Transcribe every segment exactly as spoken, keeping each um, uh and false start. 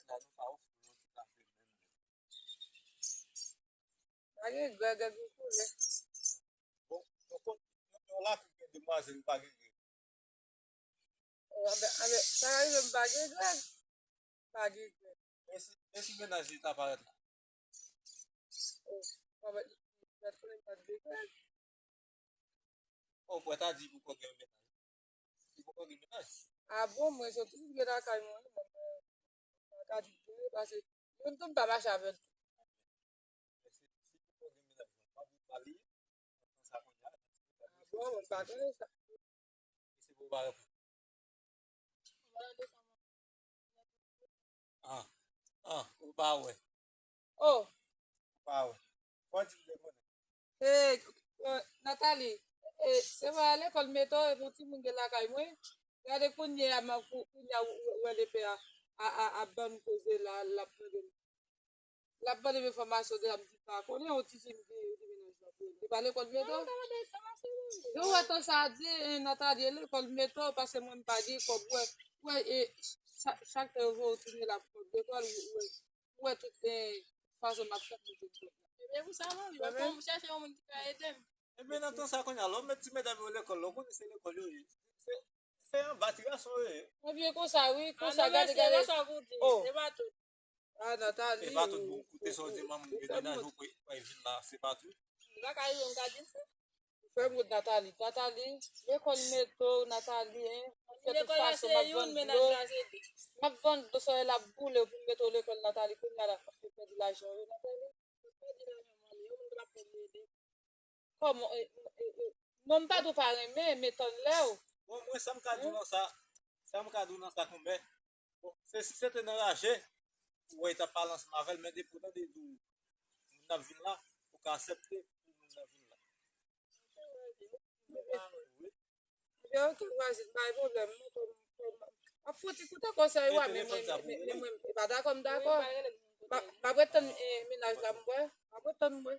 parèt la, nou pa ofri yon ti kafe menm. Pa gen grèg, grèg ou koule. Bon, yon kote, yon lakay gen demwazèl, pa gen grèg. Oh, anben, anben, sa ka rive m pa gen grèg. Pa gen grèg. E si, e si mennaj li ta parèt la? Oh, anben, mèt konnen m pa t gen grèg. Oh, ou ta di pou kò gen mennaj. Li poko gen mennaj. Ah bon, mwen soti rive lakay mwen, mwen, mwen, mwen ka di byen, paske moun tou m pa mache avè l. Men se, si poko gen mennaj, mwen pa pou pale, sa kounye a. Ah bon, mwen pa konnen sa. E se pou pa reponn. Ah, ah, ou pa wè. Oh. Ou pa wè. Fò di m de konnen. Eh, eh, Nathalie, eh, se vre lekòl meto, epi yon timoun gen lakay mwen. Gade kounye a, m ap, kou-, kounye a, ou, ou wè lepè a, a, a, ap ban m koze la, l ap mande m. L ap mande m enfòmasyon de la, m di pa konnen, yon ti fi m gen, gen mennaj la pou li. Se pa lekòl meto? Yo wè tan sa a di, eh, Nathalie, e lekòl meto, paske mwen m pa gen kòb, wè, wè, eh, cha-, chak tan yo voye w tounen la pou kòb lekòl, ou, ou wè. Ou wè tout, eh, fason m ap fè pou jwenn kòb la. Ebyen, pou sa, manmi, mwen menm, chèche yon moun ki ka ede m. Ebyen, nan tan sa, kounye a, lè w met ti medam yo lekòl la, ou konnen se lekòl yo ye. Se, se anba ti gason yo ye. Ebyen, konsa, wi, konsa, gade, gade. Ah, non, men se pa sa pou di, oh, se pa tout. Ah, Nathalie, se pa tout, bon, koute sa w di, manman, gen mennaj ou pral vin la, se pa tout. M pa ka rive, m ka di l sa. Fè m wout Nathalie. Nathalie, lekòl meto, Nathalie, hein. Fè tout fason, m ap vann dlo. M ap vann dlo, solèy la ap boule pou m mete w lekòl, Nathalie. Kounye a la, w ap fè pèdi lajan w, wi, Nathalie. Pèdi lajan, manmi. Yon moun ki p ap fè m ede. Kòman, eh, eh, eh, non, m pa di w pa renmen, men tann lè w. Bon, mwen, sa m ka di w nan sa, sa m ka di w nan sa, konbyen? Bon, se si se te nan raje, ou wè, li t ap pale ansanm avè l, men depi w tande l di w, moun nan ap vin la, ou ka aksepte pou moun nan vin la. Ebyen, oke, vwazin, pa gen pwoblèm. Mwen, kòm, kòm, m ap fouti koute konsèy ou a, men mwen, men, men mwen, e pa dakò, m dakò. M ap, m ap ret tann, eh, mennaj la, m wè. M ap ret tann, mwen.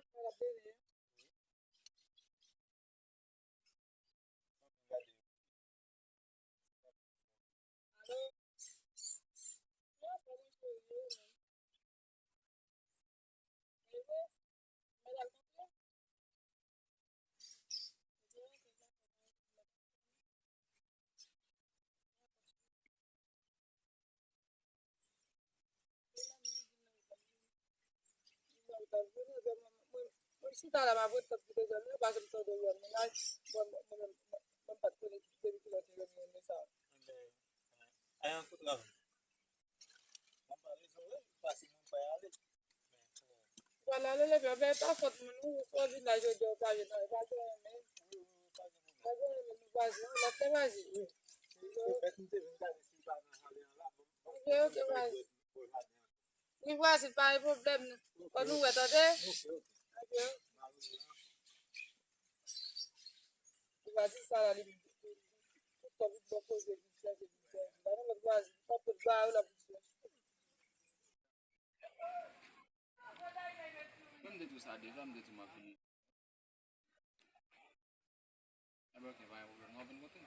Mwen chita la, m ap ret tann pou te jwenn mwen, paske m tande w yon mennaj, mwen, mwen, mwen, mwen, mwen pa t konnen ki, depi kilè w te jwenn mwen, men sa. Ay, an kout la. Mwen pa rezon, wi, paske mwen pa ale. Wala, lè lè, men pa fòt moun, ou, ou vin la jodi a, ou pa vin la, ou pa gen renmen. Pa gen renmen, nou vwazin, lòt lè vwazin. Ok, ok, vwazin. Wi, vwazin, pa gen pwoblèm, non. Fò nou wè, tande? Ok. Vwazin sa la, li, tout tan, tout bon koze, li chèche, li chèche. Pa gen lòt vwazin, pa pot ba yo la pou chèche. Mwen, m te di w sa deja, m te di w m ap vini. Ebyen, ok, pa gen pwoblèm. W ap vin kote m?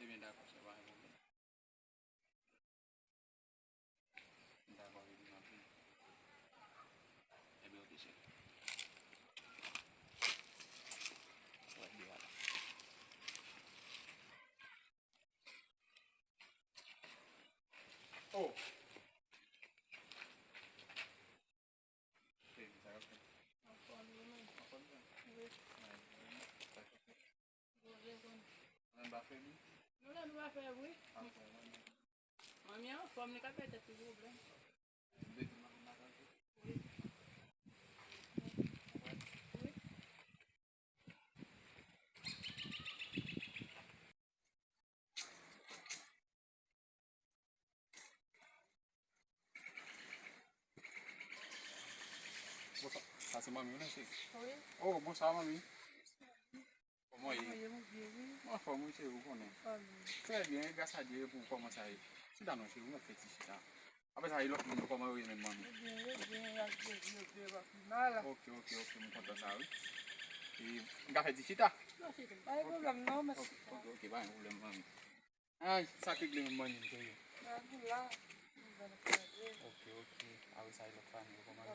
Ebyen, dakò, chè, pa gen pwoblèm. M dakò, ebyen, m ap vini. Ebyen, ok, chè. Wè, dewa la. Oh. Baby, sa yo fè? Anfòm, wi, men. Anfòm, wi. Wi. Sa yo fè? Bon, je konn. Mwen pa fè bri? Non, non, nou pa fè bri. Anfòm, wi, men. Manmi anfòm, li ka fè tèt li pwoblèm. Baby, manmi, madanm. Wi. Wi. Bon, sa, sa se manmi w, non, cheri? Wi. Oh, bonswa, manmi. Kòman w ye? Mwen anfòm, wi, cheri, ou konnen. Trè byen, gras a Dye, e pou ou, kòman sa ye? Chita non, cheri, ou mèt fè ti chita. Apre sa, e lòt moun yo, kòman yo ye menm, manmi? Yo byen, yo byen, y ap byen, yo byen, yo pa pi mal. Ok, ok, ok, m kontan sa, wi. E, m ka fè ti chita? N a chita. Pa gen pwoblèm, non, mèsi. Ok, ok, ok, pa gen pwoblèm, manmi. Ay, sa k regle menm, manmi, m te ye. Mwen la, mwen la. Ok, ok. Awe sa e lòt fanmi yo, kòman yo?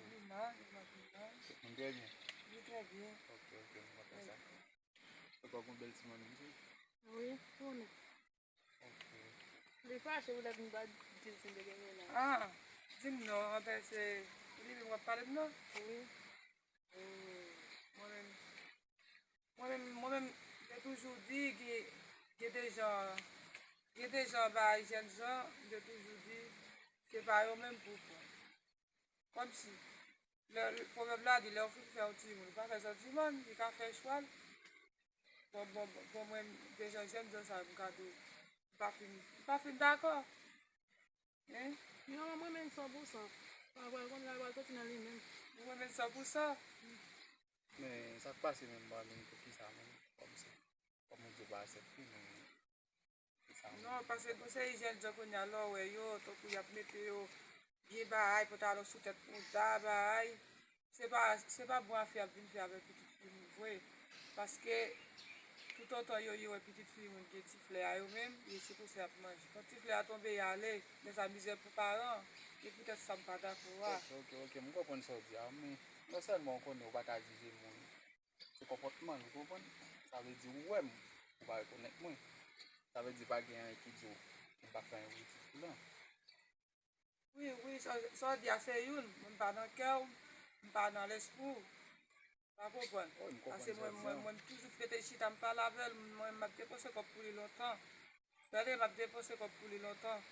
Tout moun trè byen? Wi, trè byen. Ok, ok, mwen kontan sa. Ou pa gon bèl ti manmi tou? Wi, konnen. Ok. Li fache poutèt m pa di l si m te gen mennaj. Ah, di m non, anpè se li menm w ap pale m non? Wi. Oh, mwen menm, mwen menm, mwen menm, mwen toujou di gen, gen de jan, gen de jan bagay jèn jan, mwen toujou di se pa yo menm pou pran. Kòmsi, lè, lè, pwovèb la di, lè w fin fè yon timoun, ou pa fè sòti mòn, li ka fè chwa l. Bon, bon, bon, bon, mwen, de jan jèn jan sa, m ka di w, m pa fin, m pa fin dakò. Hein? Non, mwen renmen l san pou san. Pa pral konn la, pral soti nan li menm. Ou renmen l san pou san? Men, sa k pase menm, mwen menm, poukisa menm? Kòmsi, kòm ou di, ou pa aksepte, men, poukisa menm? Non, paske tou se jèn jan kounye a, lè w wè yo, tankou y ap mete yo byen bagay, pantalon sou tèt mouda, bagay. Se pa, se pa bon afè y ap vin fè avèk pitit fi moun vre. Paske toutotan yo, yo wè pitit fi moun gen ti flè a yo menm, yo se konsa y ap manje. Kan ti flè a tonbe, y ale. Men sa mizè pou paran, e poutèt sa m pa dakò a. Ok, ok, ok, m konprann sa w di a, men non sèlman w konnen ou pa ka jije moun sou konpòtman l, ou konprann? Sa vle di ou wè m, ou pa rekonèt mwen. Sa vle di pa gen anyen ki di w m pa fè anyen pou pitit fi lan. Wi, wi, sa, sa w di a se youn, mwen m pa nan kè w, m pa nan lespri w. Pa konprann. Wi, m konprann sa w di a. Paske mwen, mwen, mwen toujou rete chita, m pale avè l, mwen, m ap depanse kòb pou li lontan. Gade, m ap depanse kòb pou li lontan.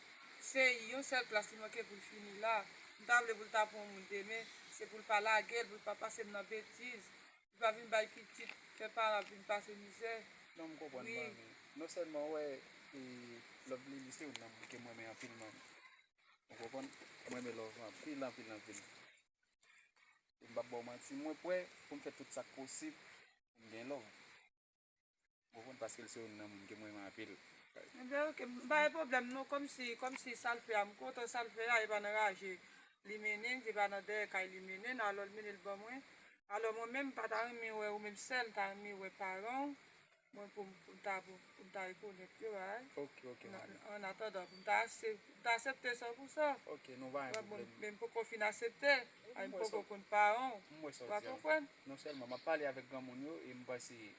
Se yon sèl klas li manke pou l fini la. M ta vle pou l ta pran yon moun demen, se pou l pa lage l, pou l pa pase m nan betiz. Li pa vin bay pitit, fè paran ap vin pase mizè. Non, m konprann, wi, manmi. Non sèlman, wè, e, lòt li, li se youn nan moun ke m renmen anpil, manmi. Ou konprann? Mwen renmen love anpil, anpil, anpil. E m p ap ba w manti, mwen prè pou m fè tout sa k posib pou m gen love. Ou konprann? Paske l se youn nan moun ke mwen renmen anpil. Enben, ok, m pa gen pwoblèm, non, kòmsi, kòmsi sa l fè a, m kontan sa l fè a, e pa nan raje li mennen, se pa nan dèyè kay li mennen, alò l mennen l ban mwen. Alò, mwen menm, m pa ta renmen wè ou menm sèl, m ta renmen wè paran w. Mwen, pou m, pou m ta, pou, pou m ta rekonèt yo, bagay. Ok, ok, manmi. An atandan, pou m ta aksep-, pou m ta aksepte san pou san. Ok, non, pa gen pwoblèm. Men m poko fin aksepte, a, m poko konn paran w. M wè sa w di a. Ou pa konprann? Non sèlman, m ap pale avèk granmoun yo e m panse y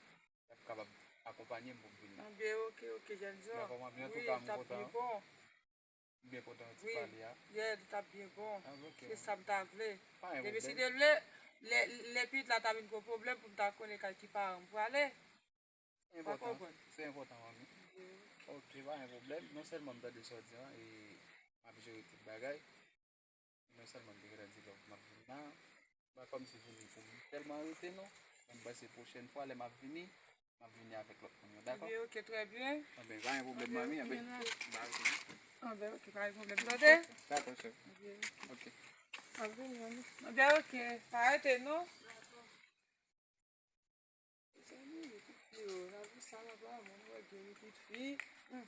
ap kapab akonpanye m pou m vin la. Anben, ok, ok, jèn jan. Dakò, manmi, antouka, m kontan. Wi, l t ap byen bon. M byen kontan ti pale a. Wi, yeah, li t ap byen bon. Ah, ok, manmi. Se sa m ta vle. Pa gen pwoblèm. Depi si Dye vle, lè, lè pitit la ta vin gon pwoblèm pou m ta konnen kay ki paran m prale. Se enpòtan, se enpòtan, manmi. Ok, pa gen pwoblèm. Non sèlman m tande sa w di a, e m ap jere tout bagay. Non sèlman m te gentan di lòv m ap vin la. M pa kòmsi vini pou m tèlman rete non. Men m panse pwochèn fwa lè m ap vini, m ap vini avèk lòt moun yo, dakò? Ebyen, ok, trè byen. Anben, pa gen pwoblèm, manmi, anben, m pa rete non. Anben, ok, pa gen pwoblèm. Tande? Dakò, chè. Ebyen, ok. Ok. M ap vini, manmi. Anben, ok, pa rete non. Mezanmi, pitit fi yo, lavi sa laba, moun wè gen pitit fi. Hmm.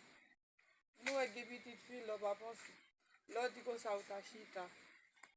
Moun wè gen pitit fi, lè w pa panse. Lè w di konsa ou ta chita.